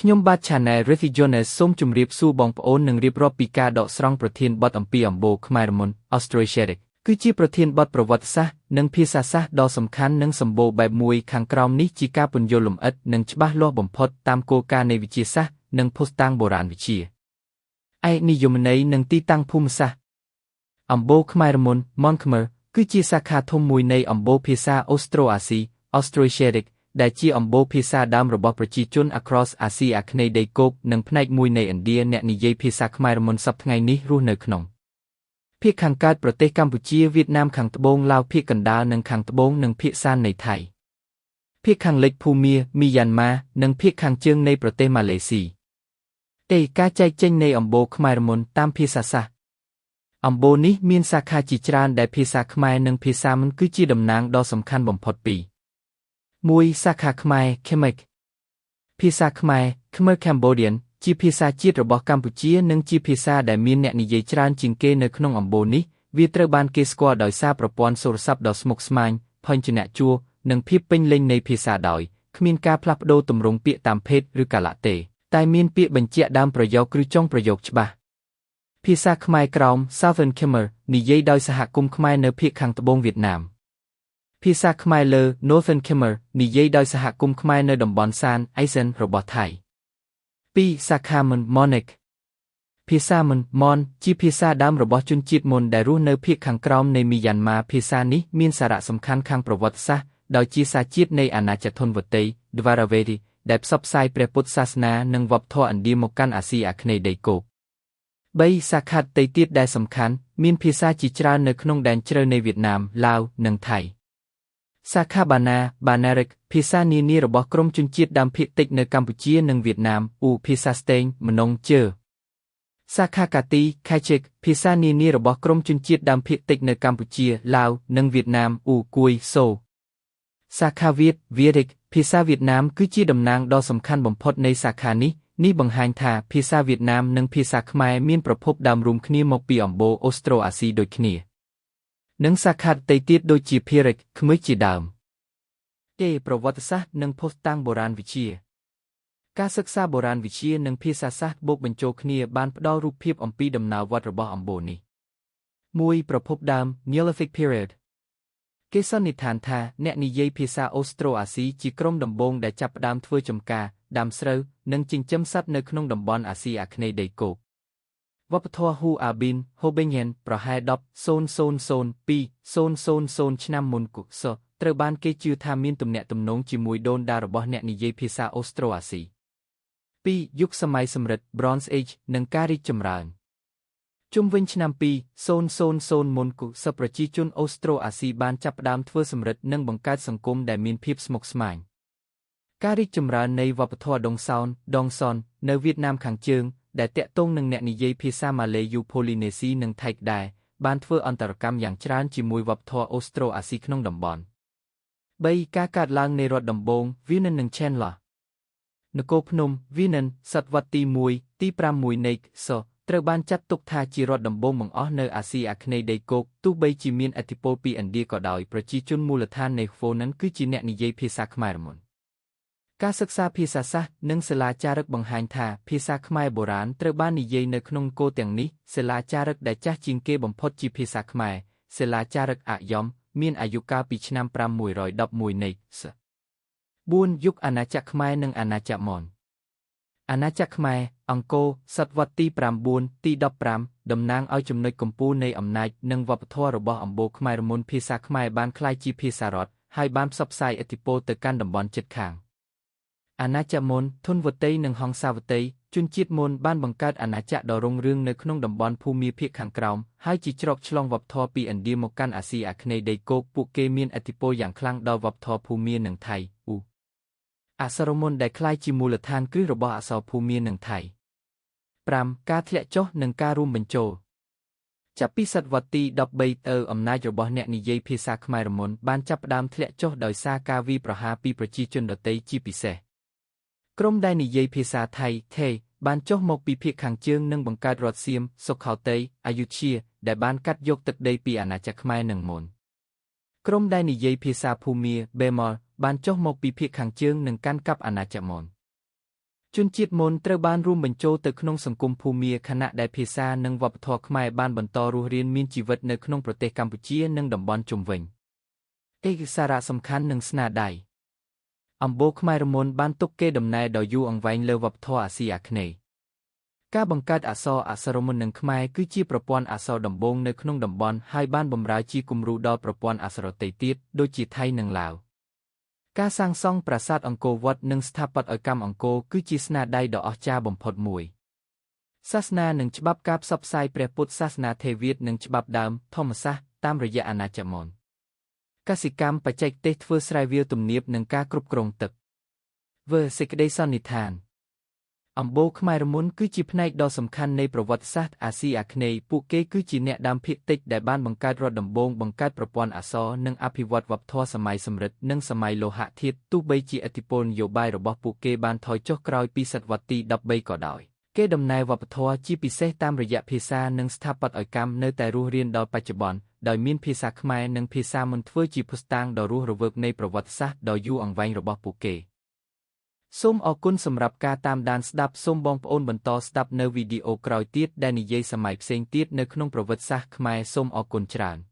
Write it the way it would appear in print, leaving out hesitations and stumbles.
ខ្ញុំបាទ Channel Rithy Jones សូមជម្រាបសួរបងប្អូននិងរៀបរាប់ពីការដកស្រង់ប្រធានបទអំពីអំបូរខ្មែរមុន Austroasiatic គឺជាប្រធានបទប្រវត្តិសាស្ត្រនិងភាសាសាស្ត្រដ៏សំខាន់និងសម្បូរបែបមួយខាងក្រោមនេះជាការពន្យល់លម្អិតនិងច្បាស់លាស់បំផុតតាមគោលការណ៍នៃវិទ្យាសាស្ត្រនិងភស្តុតាងបុរាណវិទ្យាឯនិយមន័យនិងទីតាំងភូមិសាស្ត្រអំបូរខ្មែរមុន Mon Khmer គឺជាសាខាធំមួយនៃអំបូរភាសាអូស្ត្រូអាស៊ី Austroasiatic ដែលជាអំបូរភាសាដើមរបស់ប្រជាជន across អាស៊ីអាគ្នេយ៍ដីគោកនិងផ្នែកមួយនៃឥណ្ឌាអ្នកនិយាយភាសាខ្មែរមុនសព្វថ្ងៃនេះរស់នៅក្នុងភាគខាងកើតប្រទេសកម្ពុជាវៀតណាមខាងត្បូងឡាវភាគកណ្ដាលនិងខាងត្បូងនិងភាគសាននៃថៃភាគខាងលិចភូមាមីយ៉ាន់ម៉ានិងភាគខាងជើងនៃប្រទេសម៉ាឡេស៊ីទេការចែកចេញនៃអំបូរខ្មែរមុនតាមភាសាសាស្ត្រអំបូរនេះមានសាខាជាច្រើនដែលភាសាខ្មែរនិងភាសាមនគឺជាតំណាងដ៏សំខាន់បំផុតពីរ1សាខាខ្មែរ Khmer ភាសាខ្មែរ Khmer Cambodian ជាភាសាជាតិរបស់កម្ពុជានិងជាភាសាដែលមានអ្នកនិយាយច្រើនជាងគេនៅក្នុងអំបូរនេះវាត្រូវបានគេស្គាល់ដោយសារប្រព័ន្ធសូរស័ព្ទដ៏ស្មុគស្មាញភញ្ជនៈជួរនិងភាពពេញលេញនៃភាសាដោយគ្មានការផ្លាស់ប្ដូរទម្រង់ពាក្យតាមភេទឬកាលៈទេតែមានពាក្យបញ្ជាក់ដើមប្រយោគឬចុងប្រយោគច្បាស់ភាសាខ្មែរក្រោម Southern Khmer និយាយដោយសហគមន៍ខ្មែរនៅភាគខាងត្បូងវៀតណាមភាសាខ្មែរលើ Northern Khmer និយាយដោយសហគមន៍ខ្មែរនៅតំបន់សាន Isan របស់ថៃ2សាខាមន Monic ភាសាមន Mon ជាភាសាដើមរបស់ជនជាតិមុនដែលរស់នៅភាគខាងក្រោមនៃមីយ៉ាន់ម៉ាភាសានេះមានសារៈសំខាន់ខាងប្រវត្តិសាស្ត្រដោយជាសាជាតិនៃអាណាចក្រធនវតី Dvaravati ដែលផ្សព្វផ្សាយព្រះពុទ្ធសាសនានិងវប្បធម៌ឥណ្ឌាមកកាន់អាស៊ីអាគ្នេយ៍ដីគោក3សាខាដទៃទៀតដែលសំខាន់មានភាសាជាច្រើននៅក្នុងដែនជ្រៅនៃវៀតណាមឡាវនិងថៃសាខាបាណាបាណារិកភាសានានារបស់ក្រុមជនជាតិដើមភាគតិចនៅកម្ពុជានិងវៀតណាមអ៊ូភាសាស្តេងមនងជើសាខាកាទីខៃជិកភាសានានារបស់ក្រុមជនជាតិដើមភាគតិចនៅកម្ពុជាឡាវនិងវៀតណាមអ៊ូគួយសូសាខាវៀតវៀរិកភាសាវៀតណាមគឺជាតំណាងដ៏សំខាន់បំផុតនៃសាខានេះនេះបង្ហាញថាភាសាវៀតណាមនិងភាសាខ្មែរមានប្រភពដើមរួមគ្នាមកពីអំបូរអូស្ត្រូអាស៊ីដូចគ្នានិងសាខាដទៃទៀតដូចជាភារិកខ្មឹចជាដើមទេប្រវត្តិសាស្ត្រនិងភស្តុតាងបុរាណវិទ្យាការសិក្សាបុរាណវិទ្យានិងភាសាសាស្ត្របូកបញ្ចូលគ្នាបានផ្ដល់រូបភាពអំពីដំណើរវដ្តរបស់អំបូរនេះ1ប្រភពដើម Neolithic Period គេសន្និដ្ឋានថាអ្នកនិយាយភាសាអូស្ត្រូអាស៊ីជាក្រុមដំបូងដែលចាប់ផ្ដើមធ្វើចម្ការដាំស្រូវនិងចិញ្ចឹមសត្វនៅក្នុងតំបន់អាស៊ីអាគ្នេយ៍ដីគោកវប្បធម៌ហ៊ូអាប៊ីនហូបេញ៉ែនប្រហែល10,000-2000ឆ្នាំមុនគ.ស.ត្រូវបានគេជឿថាមានទំនាក់ទំនងជាមួយដូនតារបស់អ្នកនិយាយភាសាអូស្ត្រូអាស៊ី2យុគសម័យសំរឹទ្ធ Bronze Age និងការរីកចម្រើនជុំវិញឆ្នាំ2000មុនគ.ស.ប្រជាជនអូស្ត្រូអាស៊ីបានចាប់ផ្ដើមធ្វើសំរឹទ្ធនិងបង្កើតសង្គមដែលមានភាពស្មុគស្មាញការរីកចម្រើននៃវប្បធម៌ដុងសោនដងសននៅវៀតណាមខាងជើងដែលតាក់ទងនឹងអ្នកនិយាយភាសាម៉ាឡេយូផូលីនេស៊ីនិងថៃដែរបានធ្វើអន្តរកម្មយ៉ាងច្រើនជាមួយវប្បធម៌អូស្ត្រូអាស៊ីក្នុងតំបន់3ការកើតឡើងនៃរដ្ឋដំបូងវៀននិងឆេនឡានគរភ្នំវៀនសតវត្សទី1ទី6នៃសត្រូវបានចាត់ទុកថាជារដ្ឋដំបូងបង្អស់នៅអាស៊ីអាគ្នេយ៍ដីគោកទោះបីជាមានឥទ្ធិពលពីឥណ្ឌាក៏ដោយប្រជាជនមូលដ្ឋាននៃហ្វូណិនគឺជាអ្នកនិយាយភាសាខ្មែរមុនការសិក្សាភាសាសាស្ត្រនិងសិលាចារឹកបង្ហាញថាភាសាខ្មែរបុរាណត្រូវបាននិយាយនៅក្នុងនគរទាំងនេះសិលាចារឹកដែលចាស់ជាងគេបំផុតជាភាសាខ្មែរសិលាចារឹកអាយ៉មមានអាយុកាលពីឆ្នាំ511នៃស4យុគអាណាចក្រខ្មែរនិងអាណាចក្រមនអាណាចក្រខ្មែរអង្គរសតវត្សទី9ទី15តំណាងឲ្យចំណុចកំពូលនៃអំណាចនិងវប្បធម៌របស់អំបូរខ្មែរមុនភាសាខ្មែរបានក្លាយជាភាសារដ្ឋហើយបានផ្សព្វផ្សាយឥទ្ធិពលទៅកាន់តំបន់ជិតខាងអាណាចក្រមុនធនវតីនិងហង្សាវតីជនជាតិមុនបានបង្កើតអាណាចក្រដ៏រុងរឿងនៅក្នុងតំបន់ភូមិភាគខាងក្រោមហើយជាច្រកឆ្លងវប្បធម៌ពីឥណ្ឌាមកកាន់អាស៊ីអាគ្នេយ៍ដីគោកពួកគេមានឥទ្ធិពលយ៉ាងខ្លាំងដល់វប្បធម៌ភូមានិងថៃអ៊ូអក្សរមុនដែលក្លាយជាមូលដ្ឋានគ្រឹះរបស់អក្សរភូមានិងថៃ5ការធ្លាក់ចុះនិងការរួមបញ្ចូលចាប់ពីសតវត្សទី13ទៅអំណាចរបស់អ្នកនិយាយភាសាខ្មែរមុនបានចាប់ផ្ដើមធ្លាក់ចុះដោយសារការវាយប្រហារពីប្រជាជនដទៃជាពិសេសក្រុមដែលនិយាយភាសាថៃថេបានចុះមកពីភាគខាងជើងនិងបង្កើតរដ្ឋសៀមសុខោទ័យអយុធ្យាដែលបានកាត់យកទឹកដីពីអាណាចក្រខ្មែរនិងមនក្រុមដែលនិយាយភាសាភូមាបេម៉ុលបានចុះមកពីភាគខាងជើងនិងកាន់កាប់អាណាចក្រមន ជនជាតិមនត្រូវបានរួមបញ្ចូលទៅក្នុងសង្គមភូមាខណៈដែលភាសានិងវប្បធម៌ខ្មែរបានបន្តរស់រានមានជីវិតនៅក្នុងប្រទេសកម្ពុជានិងតំបន់ជុំវិញឯកសារៈសំខាន់និងស្នាដៃអំបូរខ្មែរមុនបានទុកកេរដំណែលដ៏យូរអង្វែងលើវប្បធម៌អាស៊ីអាគ្នេយ៍ការបង្កើតអក្សរអក្សរមុននិងខ្មែរគឺជាប្រព័ន្ធអក្សរដំបូងនៅក្នុងតំបន់ហើយបានបម្រើជាគំរូដល់ប្រព័ន្ធអក្សរដទៃទៀតដូចជាថៃនិងឡាវការសាងសង់ប្រាសាទអង្គរវត្តនិងស្ថាបត្យកម្មអង្គរគឺជាស្នាដៃដ៏អស្ចារ្យបំផុតមួយសាសនានិងច្បាប់ការផ្សព្វផ្សាយព្រះពុទ្ធសាសនាថេរវាទនិងច្បាប់ដើមធម្មសាស្ត្រតាមរយៈអាណាចក្រមនកសិកម្មបច្ចេកទេសធ្វើស្រែវាលទំនាបនិងការគ្រប់គ្រងទឹកវើសេចក្តីសន្និដ្ឋានអំបូរខ្មែរមុនគឺជាផ្នែកដ៏សំខាន់នៃប្រវត្តិសាស្ត្រអាស៊ីអាគ្នេយ៍ពួកគេគឺជាអ្នកដើមភាគតិចដែលបានបង្កើតរដ្ឋដំបូងបង្កើតប្រព័ន្ធអក្សរនិងអភិវឌ្ឍវប្បធម៌សម័យសំរឹទ្ធនិងសម័យលោហៈធាតុទោះបីជាឥទ្ធិពលនយោបាយរបស់ពួកគេបានថយចុះក្រោយពីសតវត្សទី13ក៏ដោយគេដំណែលវប្បធម៌ជាពិសេសតាមរយៈភាសានិងស្ថាបត្យកម្មនៅតែរស់រានដល់បច្ចុប្បន្នដោយមានភាសាខ្មែរនិងភាសាមនធ្វើជាភស្តុតាងដ៏រស់រវើកនៃប្រវត្តិសាស្ត្រដ៏យូរអង្វែងរបស់ពួកគេសូមអរគុណសម្រាប់ការតាមដានស្ដាប់សូមបងប្អូនបន្តស្ដាប់នៅវីដេអូក្រោយទៀតដែលនិយាយសម័យផ្សេងទៀតនៅក្នុងប្រវត្តិសាស្ត្រខ្មែរសូមអរគុណច្រើន។